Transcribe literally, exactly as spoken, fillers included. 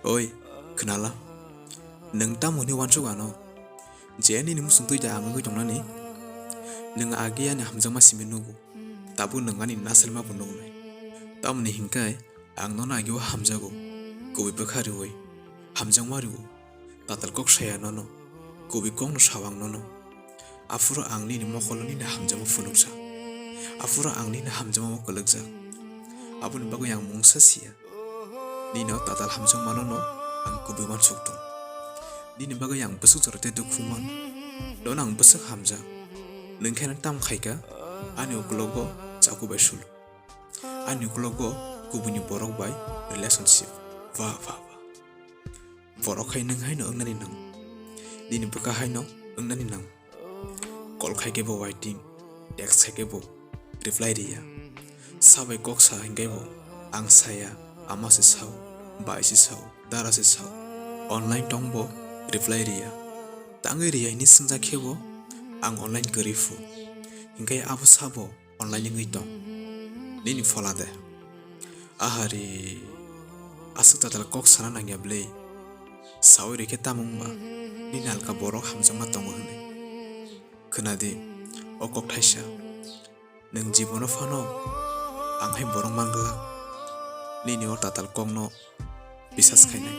Oi, khwnala. Nwng tamo hwnwi uansuk ano? Je nini muchung twi da ang wngwi tongnani? Nwng agi ani hamjakma simi nugo. Tabuk nwng ani nasilma bo nuknai. Tamoni hinkhai ang nono agi o hamjago. Kubui bwkha riwi. Hamjakma riwo. Tatal kok saya nono. Kubui kokno sao ang nono. Aphuru ang nini mokolo nini hamjakma phunukjak. Aphuru ang nini hamjakma o kwlwkjak. Aboni bagwi ang mungsa siya. Nini o tatal hamjakmano no ang kubui uansuk tong. Nini bagwi ang bwswk jora tei dukhu man. Nono ang bwswk hamjak. Nwng khe no tamo khaika ani uklogo chaku bai sulu. Ani uklogo kubuini borok bai relationship. Wah, wah, wah. Borok hai nwng haino wngnani nang. Nini bwkha haino wngnani nang. Call khai khe bo waiting, text khai khe bo reply riya. Sabai kok sa hinkhe bo ang saya, ama se sao, bai se sao, dara se sao. Online tong bo reply riya. Tangwi riya hini swngjak khe bo ang online kwrwi phu. Hinkhe abo sabo online wngwi tong. Nini phola de. Ahari, aswk tatal kok sana nangya bwle. Sawi rikhe tamo wngma, nini alka borok hamjakma tongo hwnwi. Khwnadi, o kok thaisa. Nwng jibono phano ang hai borok manglak. Nini o tatal kokno bisas khainai.